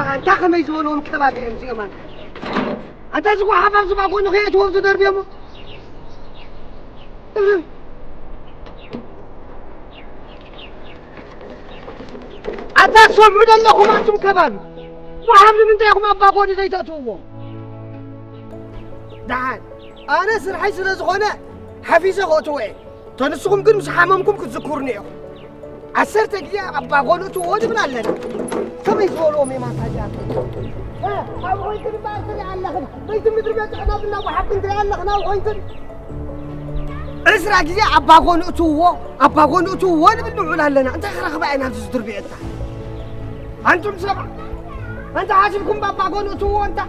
ኣንታ ከመይ ዝበልዎም ሰባት እዮም እዚኦም? ኣንታ፣ ኣንታ፣ እዚ ጓሓፍ ኣብዚ ባጎኒ ከየእትዎም ዝደርብዮሞ። ኣታ ትሰምዑ ዘለኹም ኣቱም ከባቢ፣ ወሃብ ንምንታይ ኢኹም ኣብ ባጎኒ ዘይተእትውዎ? ደሓን ኣነ ስርሐይ ስለ ዝኾነ ሓፊሰ ከእትዎ እየ። እቶ ንስኹም ግን ምስ ሓመምኩም ክትዝክሩኒ ኢኹም። ዓሰርተ ግዜ ኣብ ባጎኒ እትውዎ ንብል ኣለና። ከመይ ዝበልዎም እዮም ኣታ እዚኣቶም? እ፣ ኣብኡ ኮይንክን እምበኣር ትርኢ ኣለኽን። በይቲ ምድሪ በፂሕና ብና ወሓፍትን ትርኢ ኣለኽን ኣብኡ ኮይንክን። ዕስራ ግዜ ኣብ ባጎኒ እትውዎ፣ ኣብ ባጎኒ እትውዎ ንብል ንውዕል ኣለና። እንታይ ክረኽባ ኢና ኣብዚ ዝድርብየታ? ኣንቱም ሰባት፣ ኣንታ ሓሲብኩም ኣብ ባጎኒ እትውዎ እንታ?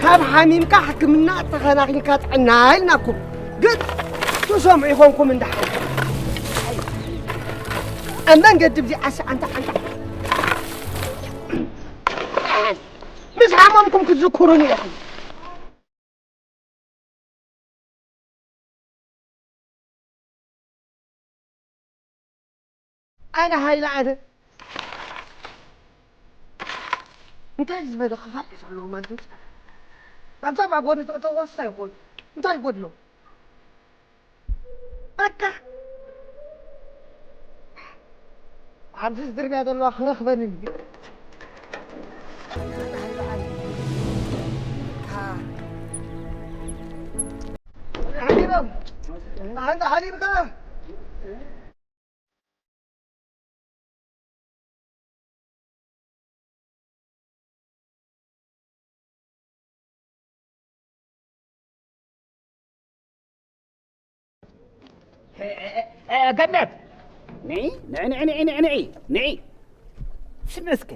ካብ ሓሚምካ ሕክምና፣ ተኸናኺንካ ጥዕና ኢልናኩም። ግን ትሰምዑ ይኾንኩም እንዳ ሓው። ኣብ መንገዲ ብዚ ዓሳ ኣንታ፣ ኣንታ። ምስ ሓመምኩም ክትዝክሩኒ ኢኹም። ኣነ ሃይለ ኣነ። እንታይ ዝበለ ክፋእ እዩ ዘለዎ ማለት? ኣብዛ ባጎኒ ተእተዎ እንታይ ይኾን? እንታይ ይጎድሎ? በቃ። ኣብዚ ዝድርብያ ዘለዋ ክረኽበኒ እዩ። ሓሊብካ፣ ሓሊብካ። ገነት፣ ንዒ፣ ንዒ፣ ንዒ፣ ንዒ፣ ንዒ፣ ንዒ፣ ንዒ። ስምዒ እስከ፣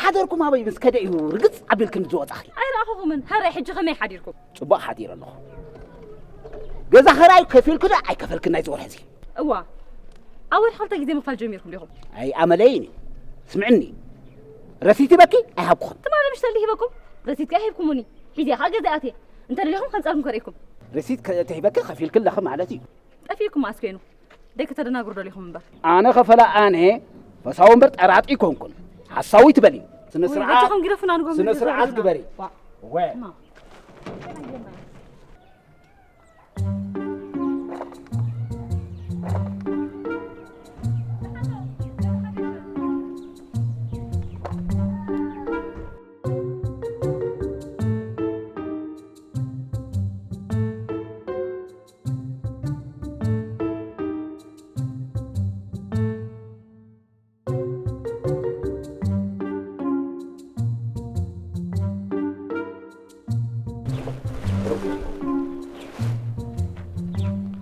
ሓደርኩም ኣበይ ምስ ከደ እዩ ርግጽ ኣቢልክን ዝወጻኺ? ኣይረኣኹኹምን። ሕራይ ሕጂ ከመይ ሓዲርኩም? ጽቡቕ ሓዲረ ኣለኹ። ገዛ ኸራይ ከፊልኩ ዶ ኣይከፈልክን ናይዚ ወርሒ እዚ? እዋ፣ ኣብ ወርሒ ክልተ ግዜ ምኽፋል ጀሚርኩም ዲኹም? ኣይ ኣመለይን እዩ። ስምዕኒ፣ ረሲት ሂበኪ ኣይሃብኩኽን። ትማሊ ምሽ ተሊ ሂበኩም? ረሲት ከኣ ሂብኩሙኒ። ሒዘ ከኣ ገዛ ኣትየ። እንተ ደሊኹም ከምጻልኩም ከርእየኩም። ረሲት ከ-፣ ተሂበኪ ከፊልኪ ኣለኺ ማለት እዩ። ጠፊእኩም መኣስ ኮይኑ? ደይ ከተደናግሩ ደሊኹም እምበር። ኣነ ከፈላ ኣነ ፈሳዊ እምበር ጠራጢ ኣይኮንኩን። ሓሳዊ ትበሊ። ስነ ስርዓት፣ በጃኹም ግደፉና ንጎም ስነ ስርዓት ግደፉና። ግበሪ። ዋ። ወ። ማ።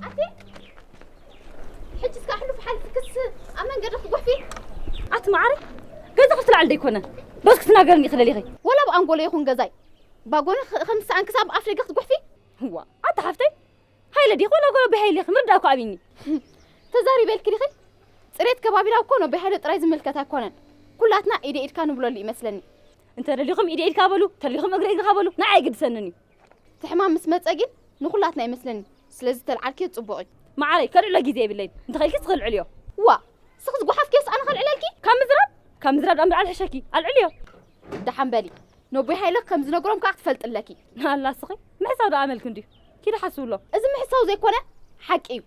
ኣቲ፣ ሕጂ እስካ ሕሉፍ ሓልፍክስ ኣብ መንገዲ ክትጉሕፊ? ኣቲ መዓረይ፣ ገዛ ክትልዓል ደይኮነ። በስ ክትናገርኒ ክደሊኺ። ወላ ብኣንጎሎ ይኹን ገዛይ። ባጎኒ ኸ-፣ ከም ዝሰኣንክስ ኣብ ኣፍደገ ክትጉሕፊ? እዋ፣ ኣቲ ሓፍተይ፣ ሃይለ ዲኺ ወላ ጎ-፣ ኣቦይ ሃይለ ኢኺ? ምርዳእ እኮ ኣቢኒ። ተዛሪበልኪ ዲኺ? ጽሬት ከባቢና እኮ ነቦይ ሃይለ ጥራይ ዝምልከት ኣይኮነን። ኩላትና ኢደ ኢድካ ንብለሉ ይመስለኒ። እንተ ደሊኹም ኢደ ኢድካ በሉ፣ ተሊኹም እግረ እግርኻ በሉ፣ ንዓይ ኣይግድሰንን እዩ። እቲ ሕማም ምስ መጸ ግን ንኹላትና ይመስለኒ። ስለዚ ተልዓልክዮ ጽቡቕ እዩ። መዓረይ፣ ከልዕሎ ግዜ የብለይን። እንተ ኸኢልኪ እስኺ ኣልዕልዮ። ዋ፣ እስኺ ዝጓሓፍክዮስ ኣነ ከልዕለልኪ? ካብ ምዝራብ፣ ካብ ምዝራብ ደኣ እምበር ኣልሕሸኪ። ኣልዕልዮ። ደሓን በሊ። ነቦይ ሃይለ ከም ዝነግሮም ከኣ ክትፈልጢ ኣለኪ። ኣላ እስኺ፣ ምሕሳው ደኣ ኣመልኪ እንድዩ። ኪዲ ሓስብሎ። እዚ ምሕሳው ዘይኮነ፣ ሓቂ እዩ።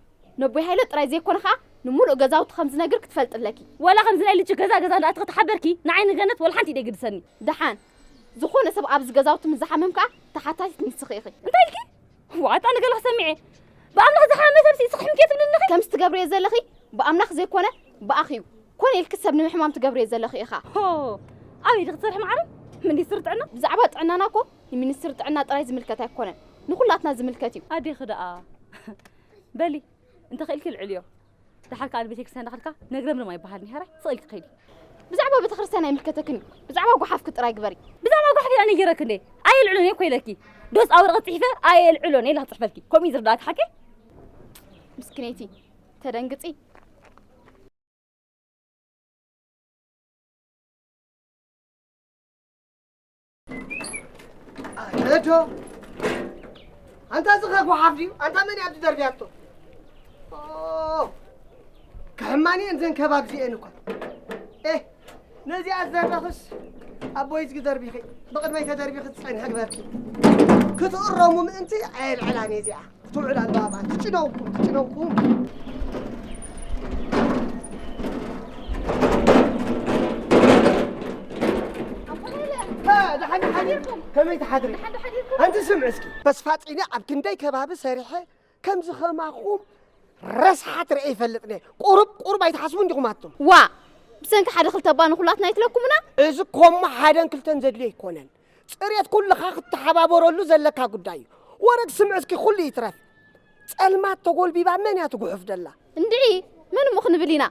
ነቦይ ሃይለ ጥራይ ዘይኮነ ከኣ፣ ንምሉእ ገዛውቲ ከም ዝነግር ክትፈልጢ ኣለኪ። ወላ ከምዚ ናይ ልቺ ገዛ ገዛ እንዳኣተኺ ተሓበርኪ፣ ንዓይ ንገነት ወላ ሓንቲ ኢደ ግድሰኒ። ደሓን፣ ዝኾነ ሰብ ኣብዚ ገዛውቲ ምስ ዝሓምም ከኣ፣ ተሓታቲት ንስኺ ኢኺ። እንታይ ኢልኪ? ዋእ፣ ኣነ ገለ ክሰምዕ እየ። ብኣምላኽ ዝሓመመ ሰብሲ ስኽሕምኪ እየ ትብልኒ ኣለኺ? ከምዚ ትገብርዮ ዘለኺ ብኣምላኽ ዘይኮነ ብኣኺ እዩ። ኮነ ኢልኪ ሰብ ንምሕማም ትገብርዮ ዘለኺ ኢኻ። ሆ፣ ኣበይ ዲኺ ትሰርሒ መዓረይ? ሚኒስትሪ ጥዕና? ብዛዕባ ጥዕናና እኮ ንሚኒስትሪ ጥዕና ጥራይ ዝምልከት ኣይኮነን። ንኹላትና ዝምልከት እዩ። ኣዴኺ ደኣ። በሊ፣ እንተ ኽኢልኪ ልዕልዮ። ደሓር ከኣ ንቤተ ክርስቲያን እንዳኸድካ ነግረምርም ኣይበሃልን እዩ። ሕራይ፣ ስቕ ኢልኪ ከይዲ። ብዛዕባ ቤተ ክርስቲያን ኣይምልከተክን እዩ። ብዛዕባ ጓሓፍኪ ጥራይ ግበሪ። ብዛዕባ ጓሓፍ ኢለ ነጊረኪ እንዴ? ኣየልዕሎን እየ እኮ ኢለኪ። ዶስ ኣብ ወረቐት ጽሒፈ ኣየልዕሎን እየ ኢለ ክጽሕፈልኪ። ከምኡ እዩ ዝርዳእኪ ሓቂ? ምስኪነይቲ፣ ተደንግጺ። ኣረዶ ኣንታ ዝኸ ጓሓፍ ድዩ? ኣንታ መን ኣብቲ ደርብያቶ? ኦ፣ ክሕማኒ እየን ዘን ከባብ እዚኤን እኳ። ኤህ፣ ነዚኣ ዝደረኽስ ኣቦይ ዝጊ ደርቢኺ፣ ብቕድመይ ተደርቢኺ ትጸንሒ ግበርኪ። ክትእረሙ ምእንቲ ኣየልዕላን እየ እዚኣ። ክትውዕል ኣለዋ እባ። ትጭነውኩም፣ ትጭነውኩም። እ፣ ደሓን፣ ደሓን። ከመይ ትሓድሪ? ኣንቲ ስምዒ እስኪ። በስፋ ፂነ ኣብ ክንደይ ከባቢ ሰሪሐ ከምዚ ከማኹም ረስሓት ርኤ ይፈልጥ እየ። ቁሩብ፣ ቁሩብ ኣይትሓስቡ እንዲኹም ኣቱም። ዋ! ብሰንኪ ሓደ ክልተ እባ ንኹላትና ኣይትለኩምና? እዚ ኮሞ ሓደን ክልተን ዘድልዮ ኣይኮነን። ጽሬት ኩልኻ ክትተሓባበረሉ ዘለካ ጉዳይ እዩ። ወረድ ስምዒ እስኪ ኩሉ ይትረፍ። ጸልማት ተጎልቢባ መን እያ ትጉሕፍ ደላ? እንድዒ፣ መን እሞ ክንብል ኢና?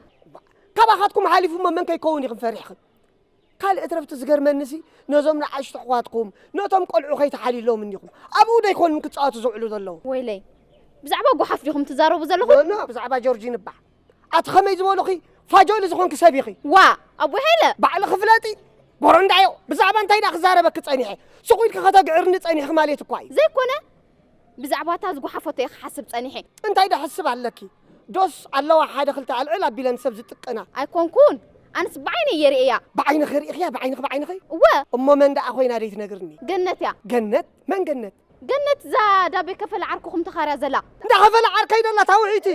ካባኻትኩም ሓሊፉ እሞ መን ከይከውን ኢኽን ፈሪሕኽን? ካልእ እትረፍቲ ዝገርመኒሲ ነዞም ንኣሽቱ ኣሕዋትኩም ነቶም ቆልዑ ከይትሓልዩሎም እኒኹም ኣብኡ ዶ ኣይኮኑን ክጻወቱ ዝውዕሉ ዘለዉ? ወይለይ፣ ብዛዕባ ጓሓፍ ዲኹም ትዛረቡ ዘለኹም? ኖ፣ ኖ፣ ብዛዕባ ጆርጂን እባ። ኣቲ ኸመይ ዝበሉኺ ፋጆሊ ዝኾንኪ ሰብ ኢኺ። ዋ፣ ኣቦይ ሃይለ! ባዕልኺ ፍለጢ። ቦሮንዳዮ፣ ብዛዕባ እንታይ ደኣ ክዛረበኪ ጸኒሐ? ስቕ ኢልኪ ከተግዕርኒ ጸኒሕኪ ማለት እኳ እዩ። ዘይኮነ፣ ብዛዕባ እታ ዝጓሓፈቶ እየ ክሓስብ ጸኒሐ። እንታይ ደኣ ሕስብ ኣለኪ? ዶስ ኣለዋ ሓደ ክልተ ኣልዕል ኣቢለን ሰብ ዝጥቀና? ኣይኮንኩን። ኣነስ ብዓይነይ እየ ርእየያ። ብዓይንኺ ርኢኽያ? ብዓይንኺ፣ ብዓይንኺ? እወ። እሞ መን ደኣ ኮይና ደይትነግርኒ? ገነት እያ። ገነት? መን ገነት? ገነት እዛ ዳቤ ከፈለ ዓርኩኹም ተኻርያ ዘላ። እንዳ ከፈለ ዓርከይ ደላ ታውዒቲ።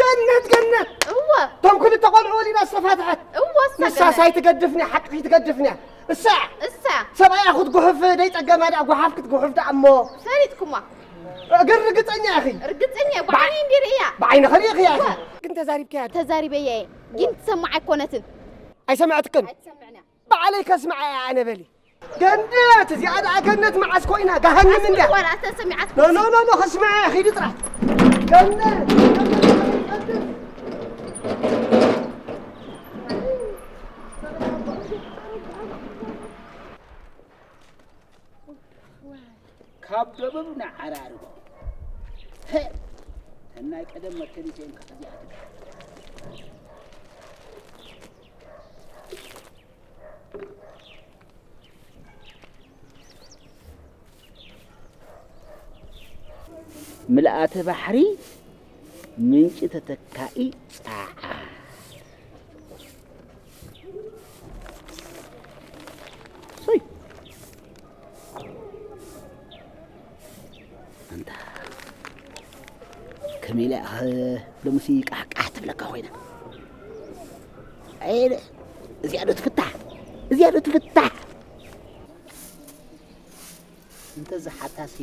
ገነት፣ ገነት። እወ። እቶም ክልተ ቆልዑ ወሊዳ ዝተፋትሐት። እወ፣ እሳ ንሳስ ገነት። ኣይትገድፍንያ፣ ሓቂ ክትገድፍንያ። እሳ። እሳ። ሰብኣያ ክትጉሕፍ ደይጸገማ ደኣ ጓሓፍ ክትጉሕፍ ደኣ እሞ። ፈሊጥኩማ። ግን ርግጸኛ ኢኺ? ርግጸኛ እየ፣ ብዓይነይ እንዲ ርእያ። ብዓይንኺ ርኢኽያ ኢኺ? እወ። ግን ተዛሪብክያ ዶ? ተዛሪበያ እየ፣ ግን ትሰማዕ ኣይኮነትን። ኣይሰምዐትክን? ኣይትሰምዕን እያ። ባዕለይ ከስምዓ እየ ኣነ በሊ። ገነት፣ እዚኣ ደኣ ገነት መዓስ ኮይና? ገሃንም እንድያ። ኣስምዕዋ ደኣ፣ እተን ሰሚዓትኩም። ኖ፣ ኖ፣ ኖ፣ ኖ፣ ከስምዓ እየ፣ ኺዲ ጥራሕ። ገነት፣ ገነት፣ ገነት። ካብ ደቡብ ንዓራርቦ። ሄ! እተን ናይ ቀደም መከሊተን ከሕዚኣትካ። ምልኣተ ባሕሪ ምንጪ ተተካኢ ጸዓት። ሶይ። ኣንታ ከመይ ኢለ ኣኸ ሎምሲ ቃሕቃሕ ትብለካ ኮይና። ኣየ እዚኣ ዶ ትፍታሕ? እዚኣ ዶ ትፍታሕ? እንተ ዝሓታሲ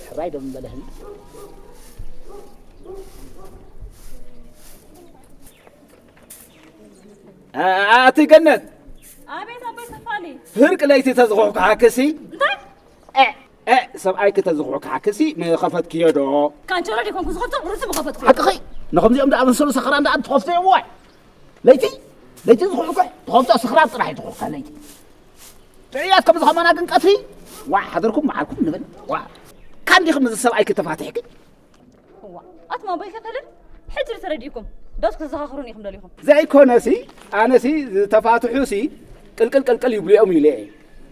ሕራይ ዶ ምበለህን? ኣቲ ገነት! ኣቤት ኣቦይ ከፋሊ። ህርቅ ለይቲ ተዝኹሕኩሓክሲ? እንታይ? እ፣ እ፣ ሰብኣይኪ ተዝኹሕኩሓክሲ ምኸፈትክዮ ዶ? ካንቸሎ ዲኮንኩ ዝኸፍቶ ርሱ ምኸፈትኩ። ሓቅኺ። ንኸምዚኦም ዝኣመሰሉ ሰኽራን ደኣ ትኸፍቶ እዮም ዋይ። ለይቲ፣ ለይቲ ዝኹሕኩሕ ትኸፍቶ ስኽራን ጥራሕ እዩ ትኹሕካ ለይቲ። ጥዑያት ከም ዝኸማና ግን ቀትሪ ዋዕ ሓደርኩም መዓልኩም ንብል። ዋዕ። ካንዲኹም እዚ ሰብኣይኪ ተፋቲሕኪ? እዋ፣ ኣቱም ኣቦይ ከፈልን ሕጂ ተረዲእኩም ዶስ ክትዘኻኽሩን ኢኹም ደሊኹም። ዘይኮነሲ፣ ኣነሲ ዝተፋትሑሲ ቅልቅል ቅልቅል ይብልኦም ኢለ እየ።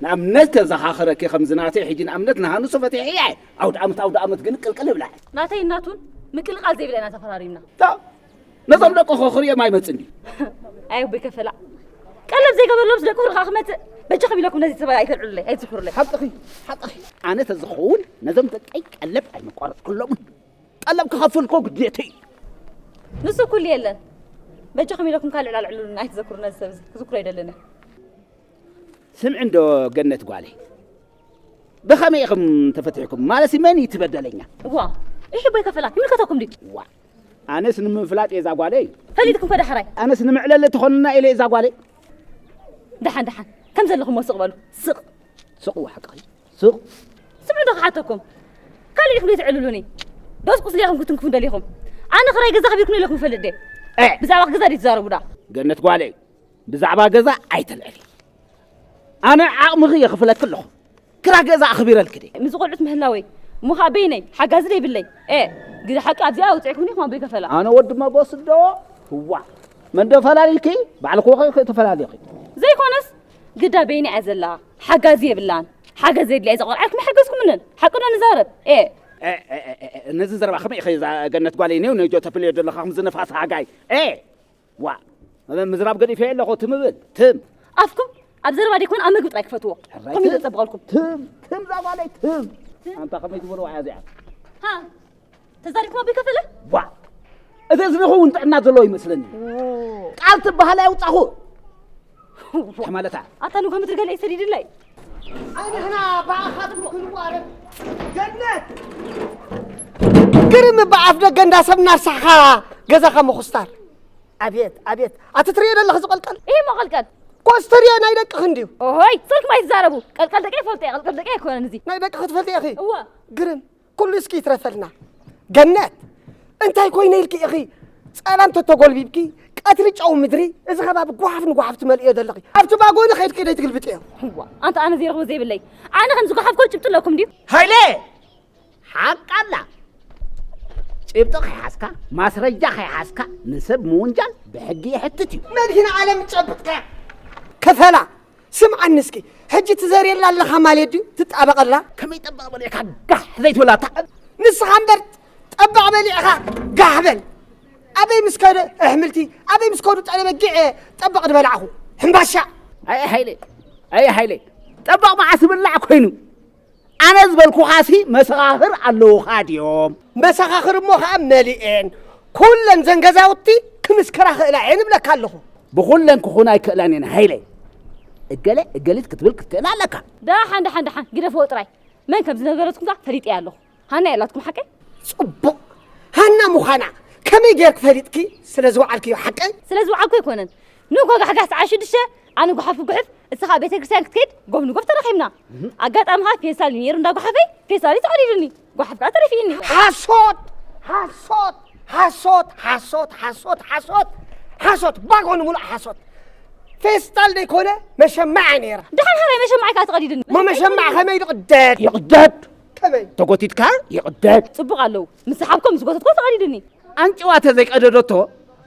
ንኣብነት ከዘኻኽረኪ ከምዚ ናተይ ሕጂ ንኣብነት ንሃንሱ ፈቲሐ እየ። ኣውደ ኣመት ኣውደ ኣመት ግን ቅልቅል ይብላ። ናተይ እናቱን ምቅልቃል ዘይብለና ተፈራሪምና። ታ፣ ነዞም ደቅኹ ክርእዮም ኣይመጽን ድዩ? ኣይ ኣቦይ ከፈላ። ቀለብ ዘይገበረሎምስ ደቅኹ ርኻ ክመጽእ። በጃኹም ኢለኩም ነዚ ሰብኣይ ኣይተልዕሉለይ፣ ኣይትዝክሩለይ። ሓቅኺ፣ ሓቅኺ። ኣነ ተዝኸውን ነዞም ደቀይ ቀለብ ኣይመቋረጽኩሎምን። ቀለብ ክኸፍል እኮ ግዴተይ እዩ። ንሱ ኩሉ የለን። በጃኹም ኢለኩም ካልእ ልዕል ኣልዕሉልና፣ ኣይትዘክሩ ነዚ ሰብ እዚ። ክዝክሮ ኣይደልን እየ። ስምዒ እንዶ ገነት ጓለይ። ብኸመይ ኢኹም ተፈቲሕኩም? ማለትሲ መን እዩ እቲ በደለኛ? እዋ፣ እሺ ኣቦይ ከፈላ፣ ይምልከተኩም ድዩ? ዋ፣ ኣነስ ንምፍላጥ እየ እዛ ጓለይ። ፈሊጥኩም ከ ዳሕራይ? ኣነስ ንምዕለሊ ትኾንና ኢለ እዛ ጓለይ። ደሓን፣ ደሓን፣ ከም ዘለኹም ስቕ በሉ። ስቕ። ስቕ፣ ዋ፣ ሓቅኺ። ስቕ። ስምዑ ዶ ክሓተኩም? ካልእ ኢኹም ዘይትዕልሉኒ? ዶስ ቁስሊ ኢኹም ክትንክፉ ደሊኹም? ኣነ ክራይ ገዛ ከቢርኩም ኢለኩም ይፈልጥ ድየ? እ። ብዛዕባ ገዛ ድዩ ትዛረቡ ዳ? ገነት ጓለይ፣ ብዛዕባ ገዛ ኣይተልዕሊ። ኣነ ዓቕምኺ የኽፍለኪ ኣለኹ። ክራ ገዛ ኣኽቢረልኪ ድየ? ምስ ቆልዑት ምህላወይ፣ እሞ ኸኣ በይነይ፣ ሓጋዚ ደይብለይ። እ። ግደ ሓቂ ኣብዚኣ ኣውፅዕኩኒ ኢኹም ኣቦይ ከፈላ። ኣነ ወዲ መጎስ ዶ? እዋ። መን ዶ ፈላሊልኪ? ባዕልኪ ወኸ ተፈላሊኺ። ዘይኮነስ ግዳ በይና እያ ዘላ። ሓጋዚ የብላን። ሓገዝ የድልያ እዛ ቆልዓ ኢልኩም ኣይሓገዝኩምንን። ሓቂ ዶ ንዛረብ? ኤ። ኤ፣ ኤ፣ ኤ፣ ኤ፣ ነዚ ዘረባ ከመይ ኢኺ እዛ ገነት ጓለይ ኔው ነጆ ተፍልዮ ዘለኻ ከምዚ ንፋስ ሃጋይ? ኤ! ዋ። ምዝራብ ገዲፈ ኣለኹ ትም ብል። ትም። ኣፍኩም ኣብ ዘረባ ደይኮን ኣብ ምግቢ ጥራይ ክፈትዎ። ሕራይ ከምኡ ትም። ዘጸብቐልኩም። ትም፣ ትም እዛ ጓለይ ትም። ኣንታ ከመይ ዝበልዋ እያ እዚኣ? ሃ፣ ተዛሪብኩም ኣቦይ ከፈለ? ዋ። እቲ እዝንኹ እውን ጥዕና ዘለዎ ይመስለኒ። ቃል ትበሃል ኣየውጻኹ። እንታይ ማለታ? ኣታ ንጎ ምድሪ ገለ ይሰዲድለይ። ኣይ ንሕና ብኣኻ ትምክንዋ ኣረ ገነት። ግርም እባ ኣፍ ደገ እንዳ ሰብ እናርሳሕኻ ገዛኻ ምኹስታር። ኣቤት፣ ኣቤት። ኣቲ ትርእዮ ዘለኺ ዝቐልቀል? እሂ፣ እሞ ቀልቀል። ኮስተርዮ ናይ ደቅኺ እንድዩ። ኦሆይ፣ ስልክ ማይ ትዛረቡ። ቀልቀል ደቂ ይፈልጦ እየ፣ ቀልቀል ደቂ ኣይኮነን እዚ። ናይ ደቅኺ ትፈልጢ ኢኺ? እወ። ግርም። ኩሉ እስኪ ይትረፈልና። ገነት፣ እንታይ ኮይነ ኢልኪ ኢኺ? ጸላም ተተጎልቢብኪ፣ ቀትሪ ጨው ምድሪ፣ እዚ ከባቢ ጓሓፍ ንጓሓፍ ትመልእዮ ዘለኺ። ኣብቲ ባጎኒ ከይድኪ ደይ ትግልብጥዮ? እዋ፣ ኣንታ ኣነ ዘይረኽቦ ዘይብለይ። ኣነ ከም ዝጓሓፍኮ ጭብጢ ኣለኩም ድዩ? ሃይለ! ሓቃላ! ጭብጢ ከይሓዝካ፣ ማስረጃ ከይሓዝካ፣ ንሰብ ምውንጃል ብሕጊ የሕትት እዩ። መድሂን ዓለም ጨብጥካ! ከፈላ! ስምዓኒ እስኪ፣ ሕጂ ትዘርየላ ኣለኻ ማለት ድዩ? ትጣበቐላ? ከመይ ጠባቕ በሊዕካ ጋሕ ዘይትብላታ? ንስኻ እምበር ጠባቕ በሊዕኻ ጋሕ በል። ኣበይ ምስ ከደ ኣሕምልቲ፣ ኣበይ ምስ ከዱ ጠለ በጊዕ ጠባቕ ዝበላዕኹ። ሕምባሻ። ኣየ ሃይለ፣ ኣየ ሃይለ፣ ጠባቕ መዓስ ይብላዕ ኮይኑ? ኣነ ዝበልኩኻሲ መሰኻኽር ኣለዉኻ ድዮም? መሰኻኽር እሞ ኸዓ መሊኤን። ኩለን ዘን ገዛውቲ ክምስክራ ኽእላ እየን እብለካ ኣለኹ። ብኹለን ክኾና ኣይክእላን እየን ሃይለ። እገለ እገሊት ክትብል ክትክእል ኣለካ። ደሓን፣ ደሓን፣ ደሓን፣ ግደፍዎ ጥራይ። መን ከም ዝነገረትኩም ከኣ ፈሊጠያ ኣለኹ። ሃና የላትኩም ሓቀይ? ጽቡቕ። ሃና ምዃና ከመይ ጌርክ ፈሊጥኪ? ስለ ዝወዓልክዮ ሓቀይ? ስለ ዝወዓልኩ ኣይኮነን። ንጎ ጋሕጋሕ ሰዓት ሽዱሽተ ኣነ ጓሓፍ ክጉሕፍ፣ እስኻ ቤተ ክርስቲያን ክትከይድ ጎፍ ንጎፍ ተራኺብና። ኣጋጣሚ ኸኣ ፌስታል እዩ ነይሩ እንዳ ጓሓፈይ፣ ፌስታል እዩ ተቐዲዱኒ። ጓሓፍ ከኣ ተረፊእኒ። ሓሶት! ሓሶት! ሓሶት! ሓሶት! ሓሶት! ሓሶት! ሓሶት! ባጎ ንምሉእ ሓሶት! ፌስታል ደይኮነ መሸማዕ እያ ነይራ። ደሓን ሃራይ መሸማዕ ከኣ ተቐዲዱኒ። እሞ መሸማዕ ከመይ ይቕደድ? ይቕደድ! ከመይ? ተጎቲትካ ይቕደድ። ጽቡቕ ኣለዉ። ምስ ሰሓብኮ ምስ ጎተትኮ ተቐዲዱኒ። ኣንጭዋ ተዘይቀደደቶ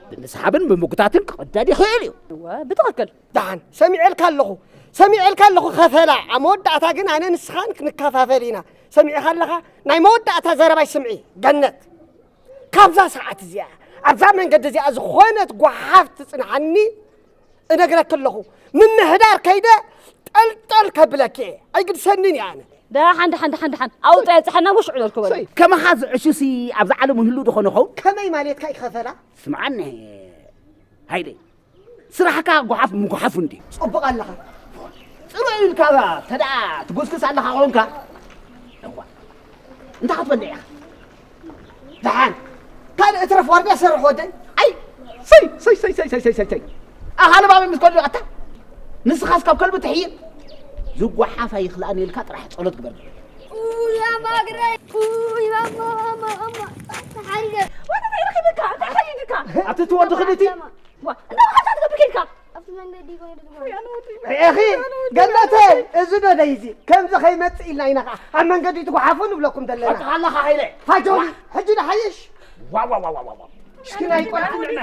ብምስሓብን ብምጉታትን ክቕደድ ይኽእል እዩ። እወ፣ ብትኽክል። ደሓን፣ ሰሚዐልካ ኣለኹ። ሰሚዐልካ ኣለኹ ከፈላ። ኣብ መወዳእታ ግን ኣነ ንስኻን ክንከፋፈል ኢና። ሰሚዕኻ ኣለኻ? ናይ መወዳእታ ዘረባይ ስምዒ፣ ገነት። ካብዛ ሰዓት እዚኣ፣ ኣብዛ መንገዲ እዚኣ ዝኾነት ጓሓፍ ትጽንሓኒ፣ እነግረኪ ኣለኹ። ምምሕዳር ከይደ ጠልጠል ከብለኪ እየ። ኣይግድሰንን እየ ኣነ። ደሓን፣ ደሓን፣ ደሓን፣ ደሓን። ኣብኡ ጥራይ ኣብጽሓና፣ ውሽዑ በልኩ በሉ። ሰይ፣ ከማኻ ዝዕሹሲ ኣብዛ ዓለም ይህሉ ዶ ኾነ ኸውን? ከመይ ማለትካ እዩ ከፈላ? ስምዓኒ፣ ሃይለይ። ስራሕካ ጓሓፍ ምጉሓፍ እንዲ። ጽቡቕ ኣለኻ። ጽሩይ ኢልካ ተደኣ ትጉስግስ ኣለኻ ኾንካ። እዋ። እንታይ ክትበልዕ ኢኻ? ደሓን። ካልእ እትረፍ ዋርድያ ሰርሕ ወደይ። ኣይ፣ ሰይ፣ ሰይ፣ ሰይ። ኣኻ ልባም ምስ ከልቢ ኣታ። ንስኻስ ካብ ከልቢ ትሕይል። ዝጓሓፍ ኣይኽልኣን ኢልካ ጥራሕ ጸሎት ግበር። ኡይ፣ ኣማ እግረይ። ኡይ፣ ኣማ፣ ኣማ፣ ኣማ። ተሓሪደ። ወደ እንታይ ረኺብካ? እንታይ ሓሪድካ? ኣብቲ ትወዲ ክልቲ? ዋ፣ እንታይ መሓዛ ትገብር ኬድካ? ኣብቲ መንገዲ ይኮነ ድግሞ። ርኤኺ? ገነተይ፣ እዚ ዶ ደይዚ? ከምዚ ከይመጽእ ኢልና ኢና ኸዓ ኣብ መንገዲ ትጓሓፉ ንብለኩም ዘለና። ሓቅኻ ኣለኻ ሃይለ። ፋጆሊ፣ ሕጂ ንሓይሽ። ዋ፣ ዋ፣ ዋ፣ ዋ፣ ዋ፣ ዋ። እስኪ ናይ ቆልዓ ንዕና።